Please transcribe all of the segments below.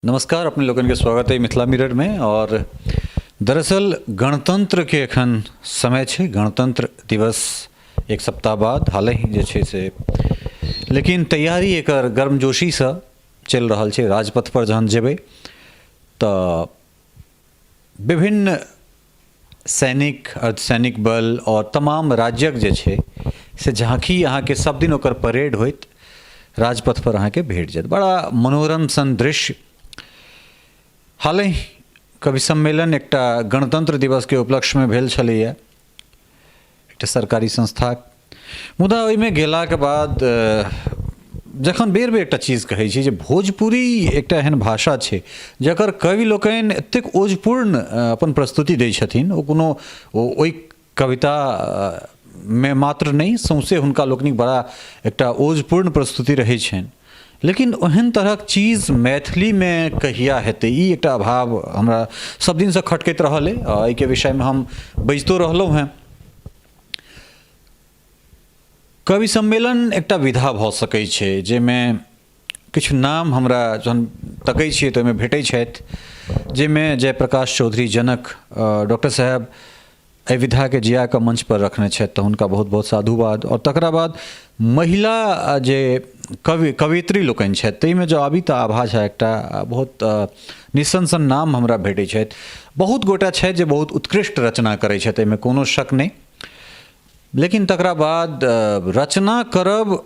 नमस्कार, अपने लोगन के स्वागत है मिथिला मिरर में। और दरअसल गणतंत्र के एखन समय छै, गणतंत्र दिवस एक सप्ताह बाद हाल ही जे छै से, लेकिन तैयारी एकर गर्मजोशीसँ चलि रहल छै। राजपथ पर जहन जेबै तऽ विभिन्न सैनिक, अर्धसैनिक बल आओर तमाम राज्यक जे छै से झाँकी अहाँके सब दिन ओकर परेड होइत राजपथ पर अहाँके भेट जायत। बड़ा मनोरम सन दृश्य। हालहि कवि सम्मेलन एकटा गणतंत्र दिवसके उपलक्ष्यमे भेल छलैए एकटा सरकारी संस्था, मुदा ओहिमे गेलाके बाद जखन बेर बेर एकटा चीज कहै छी जे भोजपुरी एकटा एहन भाषा छै जकर कवि लोकनि एतेक ओजपूर्ण अपन प्रस्तुति दै छथिन, ओ कोनो ओ ओहि कविता मे मात्र नहि, सौँसे हुनका लोकनिक बड़ा एकटा ओजपूर्ण प्रस्तुति रहै छनि। लेकिन ओहन तरहक चीज मैथिलीमे कहिया हेतै, ई एकटा अभाव हमरा सब दिनसँ खटकैत रहल अइ। एहिके विषयमे हम बजितो रहलहुँ हेँ। कवि सम्मेलन एकटा विधा भऽ सकै छै जाहिमे किछु नाम हमरा जहन तकै छियै तऽ ओहिमे भेटै छथि, जाहिमे जयप्रकाश चौधरी जनक डॉक्टर साहेब एहि विधाके जियाकऽ मञ्चपर रखने छथि, तऽ हुनका बहुत बहुत साधुवाद। आओर तकरा बाद महिला जे कवि कवयित्री लोकनि छथि ताहिमे जँ आबी तऽ आभा झा एकटा बहुत निस्सन नाम हमरा भेटै छथि। बहुत गोटा छथि जे बहुत उत्कृष्ट रचना करै छथि, एहिमे कोनो शक नहि। लेकिन तकरा बाद रचना करब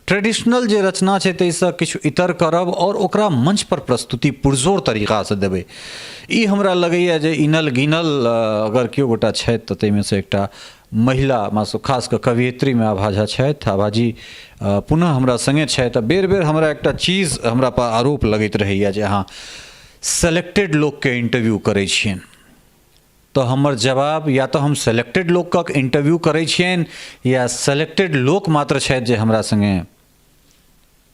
ट्रेडिशनल जे रचना छै ताहिसँ किछु इतर करब आओर ओकरा मंचपर प्रस्तुति पुरजोर तरीकासँ देबै, ई हमरा लगैए जे इनल गिनल अगर केओ गोटा छथि तऽ ताहिमे सँ एकटा महिला खास कऽ कवयित्रीमे आभा झा छथि। आभाजी पुनः हमरा सङ्गे छथि। आ बेर बेर हमरा एकटा चीज हमरा पर आरोप लगैत रहैए जे अहाँ सेलेक्टेड लोकके इंटरव्यू करै छियनि, तऽ हमर जवाब या तऽ हम सेलेक्टेड लोकक इंटरव्यू करै छियनि या सेलेक्टेड लोक मात्र छथि जे हमरा सङ्गे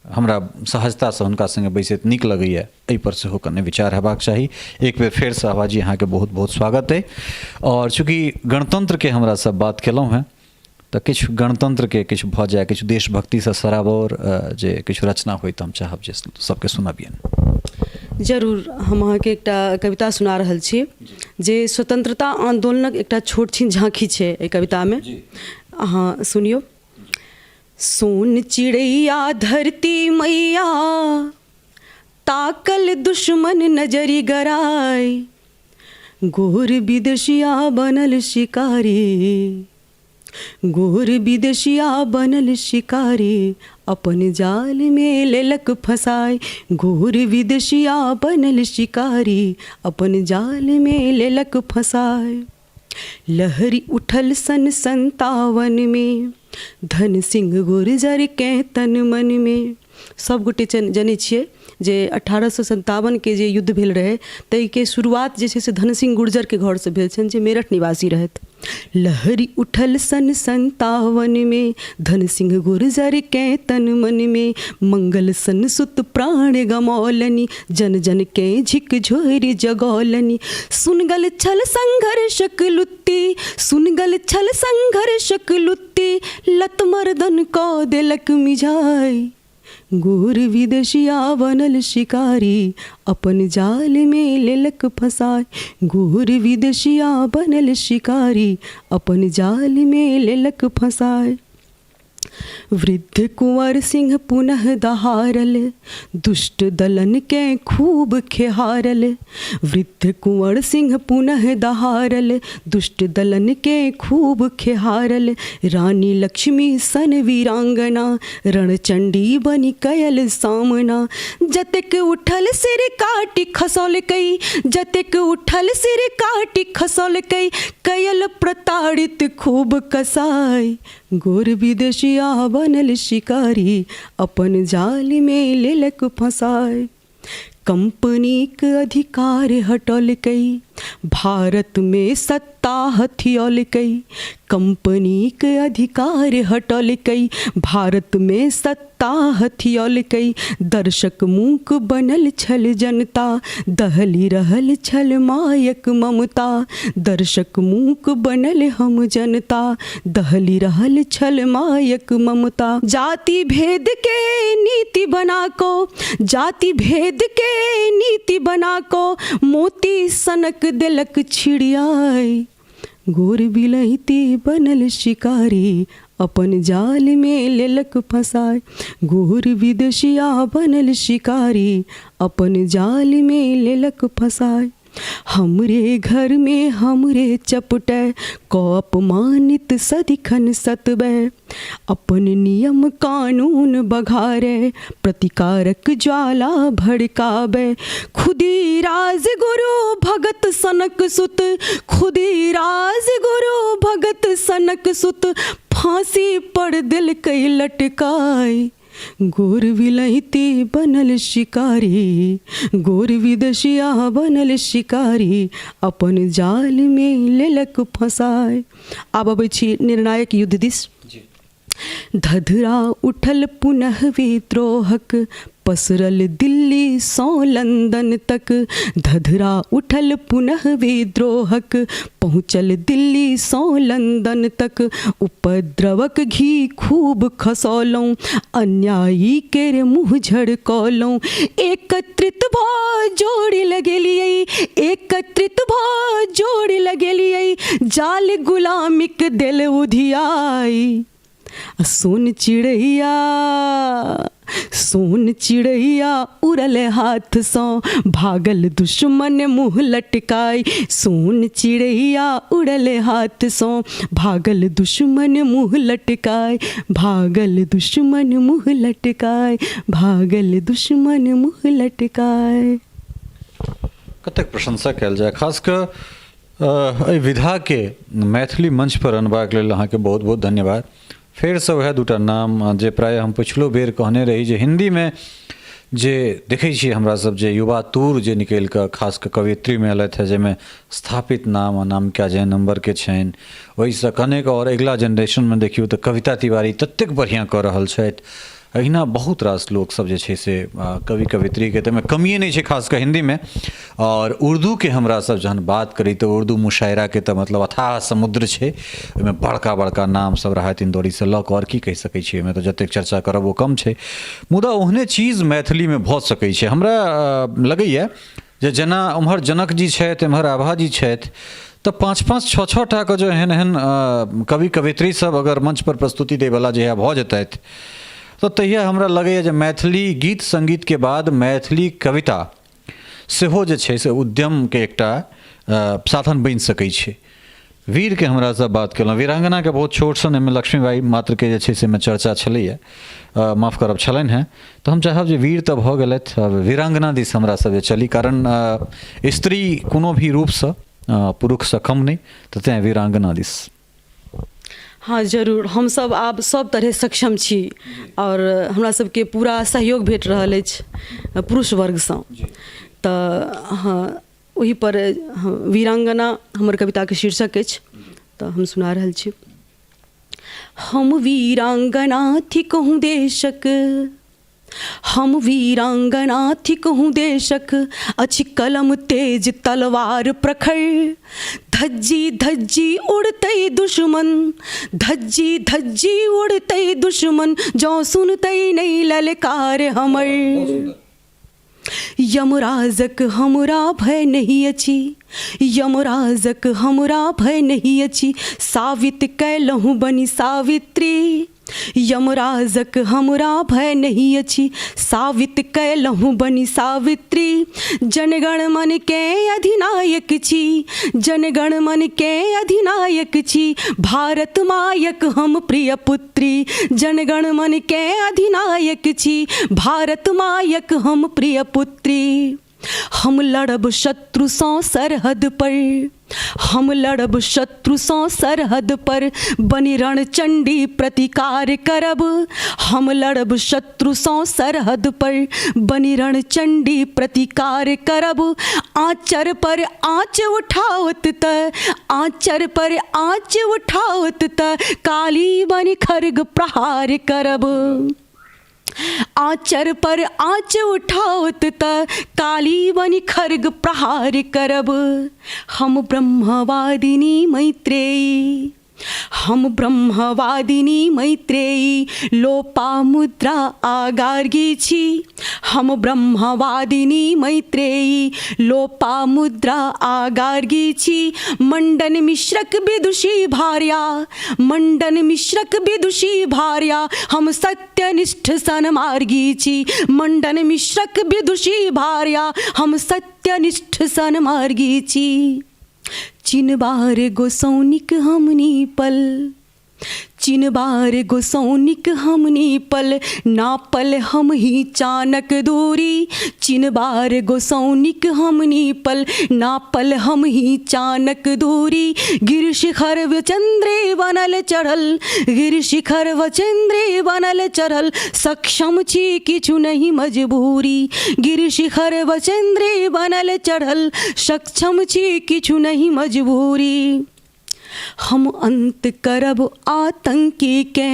हमरा सहजतासँ हुनका सङ्गे बैसैत नीक लगैए। एहिपर सेहो कने विचार हेबाक चाही। एक बेर फेरसँ आभाजी अहाँके बहुत बहुत स्वागत अइ। आओर चूँकि गणतन्त्रके हमरा सब बात केलहुँ हेँ तऽ किछु गणतन्त्रके किछु भऽ जाय, किछु देशभक्तिसँ सराबोर जे किछु रचना होइ तऽ हम चाहब जे सबके सुनबियनि। जरूर, हम अहाँके एकटा कविता सुना रहल छी जे स्वतंत्रता आन्दोलनक एकटा छोट छिन झाँकी छै एहि कवितामे, अहाँ सुनियौ। सोन चिड़ैया धरती मैया ताकल दुश्मन नजरि गराय, गोर विदेशिया बनल शिकारी, गोर विदेशिया बनल शिकारी, अपन जालमे लेलक फसाय, गोर विदेशिया बनल शिकारी, अपन जालमे लेलक फसाय। लहरि उठल सन सन्तावनमे, धन सिंह गुर्जरकेँ तन मनमे। सब गोटे जनै छियै जे 1857के जे युद्ध भेल रहै ताहिके शुरुआत जे छै से धन सिंह गुर्जरके घरसँ भेल छनि जे मेरठ निवासी रहथि। लहरि उठल सन सन्तावनमे, धन सिंह गुर्जरकेँ तन मनमे, मंगल सन सुत प्राण गमौलनि, जन जनकेँ झिकझोरि जगौलनि। सुनगल छल संघर्षक लुत्ती, सुनगल छल संघर्षक लुत्ती, लत मर्दन कऽ देलक मिझाइ, गोर विदेशिया बनल शिकारी, अपन जालमे लेलक फसाय, गोर विदेशिया बनल शिकारी, अपन जालमे लेलक फसाय। वृद्ध कुंवर सिंह पुनः दहारल, दुष्ट दलनकेँ खूब खेहारल। वृद्ध कुंवर सिंह पुनः दहारल, दुष्ट दलनकेँ खूब खेहारल। रानी लक्ष्मी सन वीरांगना, रणचंडी बनि कयल सामना। जतेक उठल सिर काटि खसौलकै, जतेक उठल सिर काटि खसौलकै, कयल प्रताड़ित खूब कसाई, गोर विदेशिया बनल शिकारी, अपन जालमे लेलक फसाय। कंपनीक अधिकार हटौलकै, भारतमे सत्ता हथियौलकै। कंपनीक अधिकार हटौलकै, भारतमे सत्ता सत्ता हथियौलकै। दर्शक मूक बनल छल जनता, दहलि रहल छल मायक ममता। दर्शक मूक बनल हम जनता, दहलि रहल छल मायक ममता। जाति भेद के नीति बना को, जाति भेद के नीति बना को, मोती सनक देलक छिड़ियाई। गोर बिलैती बनल शिकारी, अपन जाल में लेलक फसाय। गोर विदेशिया बनल शिकारी, अपन जाल में लेलक फसाय। हमरे घर में हमरे चपटै, क अपमानित सदिखन सतबै। अपन नियम कानून बघारे, प्रतिकारक ज्वाला भड़काबै। खुदी राज गुरु भगत सनक सुत, खुदी राज गुरु भगत सनक सुत, फांसी पर देलकै लटकाय। गोर विलैती बनल शिकारी, गोर विदेशिया बनल शिकारी, अपन जाल में लेलक फसाय। आब अबै छी निर्णायक युद्ध दिस। धधरा उठल पुनः विद्रोहक, पसरल दिल्ली सँ लंदन तक। धधरा उठल पुनः विद्रोहक, पहुँचल दिल्ली सँ लंदन तक। उपद्रवक घी खूब खसौलहुँ, अन्यायी केर मुँह झड़कौलहुँ। एकत्रित भऽ जोड़ लगेलियै, एकत्रित भऽ जोड़ लगेलियै, जाल गुलामीक देल उधियाई। आ सोन चिड़ैया, सोन चिड़ैया उड़ल हाथसँ, भागल दुश्मन मुँह लटकाय। सोन चिड़ैया उड़ल हाथसँ, भागल दुश्मन मुँह लटकाय। भागल दुश्मन मुँह लटकाय, भागल दुश्मन मुँह लटकाय। कतेक प्रशंसा कयल जाय, खास कऽ एहि विधाके मैथिली मंचपर अनबाक लेल अहाँके बहुत बहुत धन्यवाद। फेरसँ वएह दूटा नाम जे प्रायः हम पछिलो बेर कहने रही जे हिन्दीमे जे देखै छियै हमरा सब जे युवा तूर जे निकलि कऽ खास कऽ कवयित्रीमे एलथि हेँ, जाहिमे स्थापित नाम अनामिका जैन नम्बरके छनि, ओहिसँ कनेक आओर अगिला जेनरेशनमे देखियौ तऽ कविता तिवारी ततेक बढ़िआँ कऽ रहल छथि। एहिना बहुत रास लोकसभ जे छै से कवि कवयित्रीके ताहिमे कमिए नहि छै खास कऽ हिन्दीमे। आओर उर्दूके हमरासभ जहन बात करी तऽ उर्दू मुशायराके तऽ मतलब अथाह समुद्र छै, ओहिमे बड़का बड़का नामसभ राहत इन्दौरीसँ लऽ कऽ आओर की कहि सकै छी, ओहिमे तऽ जतेक चर्चा करब ओ कम छै। मुदा ओहने चीज मैथिलीमे भऽ सकै छै। हमरा लगैए जे जेना ओम्हर जनक जी छथि, एम्हर आभा जी छथि, तऽ पाँच पाँच छओ छओ टाके जँ एहन एहन कवि कवयित्री सब अगर मंचपर प्रस्तुति दैवला जहिया भऽ जेतथि तऽ तहिया हमरा लगैए जे मैथिली गीत सङ्गीतके बाद मैथिली कविता सेहो जे छै से उद्यमके एकटा साधन बनि सकै छै। वीरके हमरासँ बात केलहुँ, वीरांगनाके बहुत छोट सन एहिमे लक्ष्मीबाई मात्रके जे छै से एहिमे चर्चा छलैए, माफ करब छलनि हेँ। तऽ हम चाहब जे वीर तऽ भऽ गेलथि, आब वीरांगना दिस हमरासभ जे चली, कारण स्त्री कोनो भी रूपसँ पुरुषसँ कम नहि, तऽ तेँ वीरांगना दिस। हँ जरूर, हमसभ आब सभ तरहे सक्षम छी आओर हमरा सभके पूरा सहयोग भेट रहल अछि पुरुष वर्गसँ। तऽ हँ, ओहिपर वीरांगना हमर कविताके शीर्षक अछि, तऽ हम सुना रहल छी। हम वीरांगना थिकहुँ देशक, हम वीरांगना थिकहुँ देशक, अछि कलम तेज तलवार प्रखर। धज्जी धज्जी उड़तै दुश्मन, धज्जी धज्जी उड़तै दुश्मन, जँ सुनतै नहि ललकार हमर। यमराजक हमरा भय नहि अछि, यमराजक हमरा भय नहि अछि, सावित कयलहुँ बनि सावित्री। यमराजक हमरा भय नहि अछि, सावित कयलहुँ बनि सावित्री। जनगण मन के अधिनायक छी, जनगण मन के अधिनायक छी, भारत मायक हम प्रिय पुत्री। जनगण मन के अधिनायक छी, भारत मायक हम प्रिय पुत्री। हम लड़ब शत्रुसँ सरहद पर, हम लड़ब शत्रुसँ सरहद पर, बनि रणचण्डी प्रतिकार करब। हम लड़ब शत्रुसँ सरहद पर, बनि रणचण्डी प्रतिकार करब। आँचर पर आँच उठाओत तऽ, आँचर पर आँच उठाओत तऽ, काली बनि खर्ग प्रहार करब। आँचर पर आँच उठाओत तऽ काली बनि खर्ग प्रहार करब। हम ब्रह्मवादिनी मैत्रेयी, हम ब्रह्मवादिनी मैत्रेयी, लोपामुद्रा आ गार्गी छी। हम ब्रह्मवादिनी मैत्रेयी, लोपामुद्रा आ गार्गी छी। मंडन मिश्रक विदुषी भार्या, मंडन मिश्रक विदुषी भार्या, हम सत्यनिष्ठ सन्मार्गी छी। मंडन मिश्रक विदुषी भार्या, हम सत्यनिष्ठ सन्मार्गी छी। चिनबार गोसौनिक हमनी पल, चिनबार गोसौनिक हमनी पल, नापल हम ही चानक दूरी। चिनबार गोसौनिक हमनी पल, नापल हम ही चानक दूरी। गिर शिखर वचंद्रे बनल चढ़ल, गिर शिखर वचंद्रे बनल चढ़ल, सक्षम छी किछु नहीं मजबूरी। गिर शिखर वचंद्रे बनल चढ़ल, सक्षम छी किछु नहीं मजबूरी। हम अंत करब आतंकी के,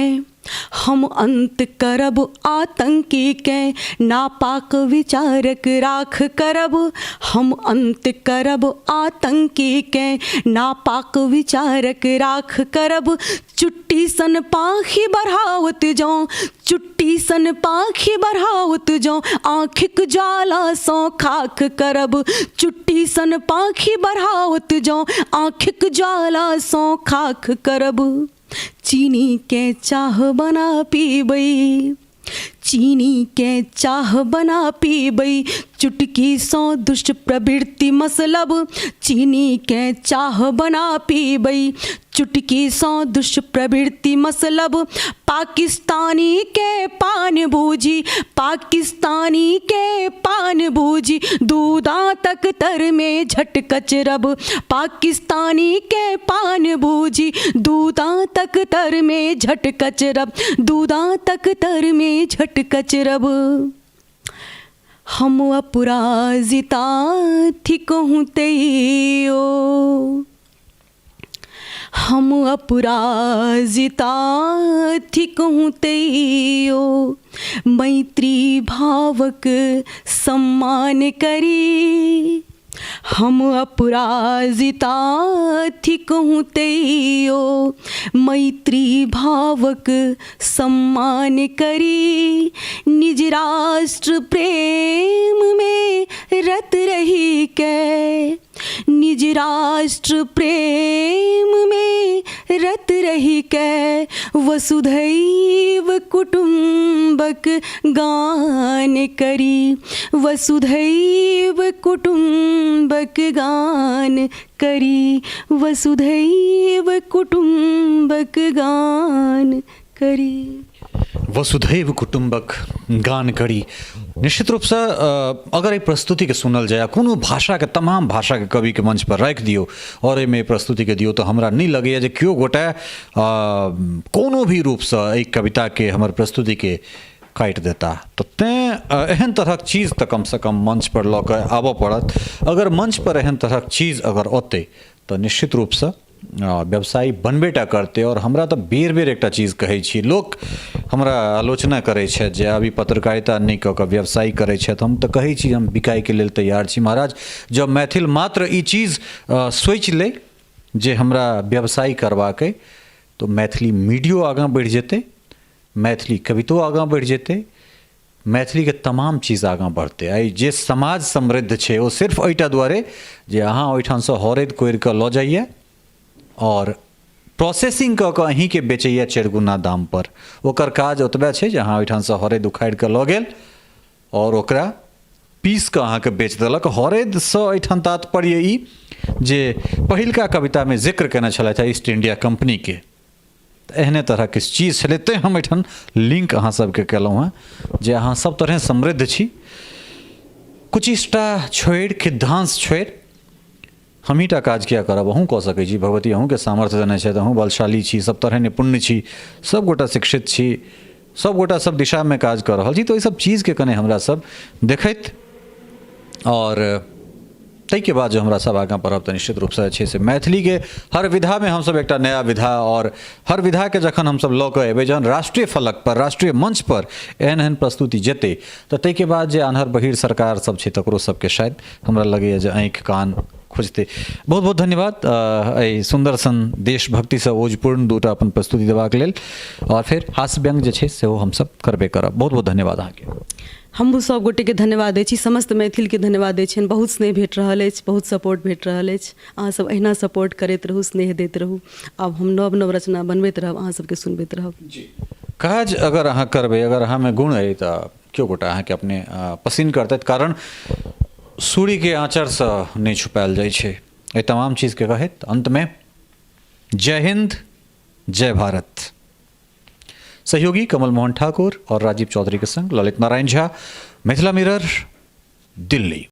हम अंत करब आतंकी के, नापाक विचारक राख करब। हम अंत करब आतंकी के, नापाक विचारक राख करब। चुट्टी सन पाखी बढ़ावत जौं, चुट्टी सन पाखी बढ़ावत जौं, आँखिक ज्वालासँ खाख करब। चुट्टी सन पाखी बढ़ावत जौं, आँखिक ज्वालासँ खाख करब। चीनीके चाह बना पीबै, चीनीके चाह बना पीबै, चुटकीसँ दुष्ट प्रवृत्ति मसलब। चीनीके चाह बना पीबै, चुटकीसँ दुष्ट प्रवृत्ति मसलब। पाकिस्तानी के पान बूझी, पाकिस्तानी के पान बूझी, दू दाँतक तरमे झट कचरब। पाकिस्तानी के पान बूझी, दू दाँतक तरमे झट कचरब, दू दाँतक तरमे झट कचरब। हम अपराजिता थिकहुँ तैयो, हम अपराजिता थिकहुँ तैयो, मैत्री भावक सम्मान करी। हम अपराजिता थिकहुँ तैयो, मैत्री भावक सम्मान करी। निज राष्ट्र प्रेम में रत रही के, निज राष्ट्र प्रेम में रत रही के, वसुधैव कुटुम्बक गान करी, वसुधैव कुटुम्बक गान करी, वसुधैव कुटुम्बक गान करी। वसुधैव कुटुम्बक गान करी। निश्चित रूपसँ अगर एहि प्रस्तुतिके सुनल जाय आ कोनो भाषाके तमाम भाषाके कविके मंचपर राखि दियौ आओर एहिमे एहि प्रस्तुतिके दियौ तऽ हमरा नहि लगैए जे केओ गोटे कोनो भी रूपसँ एहि कविताके हमर प्रस्तुतिके काटि देता। तऽ तेँ एहन तरहक चीज तऽ कमसँ कम मंचपर लऽ कऽ आबऽ पड़त। अगर मंचपर एहन तरहक चीज अगर औतै तऽ निश्चित रूपसँ व्यवसायी बनबे टा करतै। आओर हमरा तऽ बेर बेर एकटा चीज कहै छी, लोक हमरा आलोचना करै छथि जे आब ई पत्रकारिता नहि कऽ कऽ व्यवसाय करै छथि। हम तऽ कहै छी हम बिकाइके लेल तैयार छी महाराज। जँ मैथिल मात्र ई चीज सोचि लै जे हमरा व्यवसाय करबाक अइ तऽ मैथिली मीडियो आगाँ बढ़ि जेतै, मैथिली कवितो आगाँ बढ़ि जेतै, मैथिलीके तमाम चीज आगाँ बढ़तै। आइ जे समाज समृद्ध छै ओ सिर्फ एहिटा दुआरे जे अहाँ ओहिठामसँ हरैद कोड़िकऽ लऽ जाइए आओर प्रोसेसिंग कऽ कऽ अहीँके बेचैए 4 गुना दामपर। ओकर काज ओतबे छै जे अहाँ ओहिठामसँ हरैद उखाड़िकऽ लऽ गेल आओर ओकरा पीस कऽ अहाँके बेच देलक। हरैदसँ एहिठाम तात्पर्य ई जे पहिलका कवितामे जिक्र केने छलथि ईस्ट इंडिया कम्पनीके, तऽ एहने तरहक किछु चीज छलै। तैँ हम एहिठाम लिंक अहाँ सबके केलहुँ हेँ जे अहाँ सब तरहे समृद्ध छी। कुचिष्टा छोड़ि, खिद्धांश छोड़ि हमहीँ टा काज किया करब, अहूँ कऽ सकै छी। भगवती अहूँके सामर्थ्य देने छथि, अहूँ बलशाली छी, सब तरहे निपुण छी, सबगोटा शिक्षित छी, सबगोटा सब दिशामे काज कऽ रहल छी। तऽ ओहि सब चीजके कने हमरा सब देखैत आओर ताहिके बाद जँ हमरा सब आगाँ बढ़ब तऽ निश्चित रूपसँ जे छै से मैथिलीके हर विधामे हमसब एकटा नया विधा आओर हर विधाके जखन हमसब लऽ कऽ एबै, जहन राष्ट्रीय फलकपर, राष्ट्रीय मञ्चपर एहन एहन प्रस्तुति जेतै तऽ ताहिके बाद जे आन्हर बहिर सरकार सब छै तकरो सबके शायद हमरा लगैए जे आँखि कान खुजतै। बहुत बहुत धन्यवाद एहि सुन्दर सन देशभक्तिसँ ओजपूर्ण दूटा अपन प्रस्तुति देबाक लेल, आओर फेर हास्य व्यंग जे छै सेहो हमसब करबे करब। बहुत बहुत धन्यवाद अहाँके। हमहूँ सब गोटेके धन्यवाद दै छी, समस्त मैथिलके धन्यवाद दै छियनि। बहुत स्नेह भेट रहल अछि, बहुत सपोर्ट भेट रहल अछि। अहाँ सब अहिना सपोर्ट करैत रहू, स्नेह दैत रहू। आब हम नव नव रचना बनबैत रहब, अहाँ सबके सुनबैत रहब। जी, काज अगर अहाँ करबै, अगर अहाँमे गुण अइ तऽ केओ गोटा अहाँके अपने पसिन करतथि, कारण सूर्यके आँचरसँ नहि छुपायल जाइ छै। एहि तमाम चीजके कहैत अन्तमे जय हिन्द, जय भारत। सहयोगी कमल मोहन ठाकुर और राजीव चौधरी के संग ललित नारायण झा, मिथिला मिरर, दिल्ली।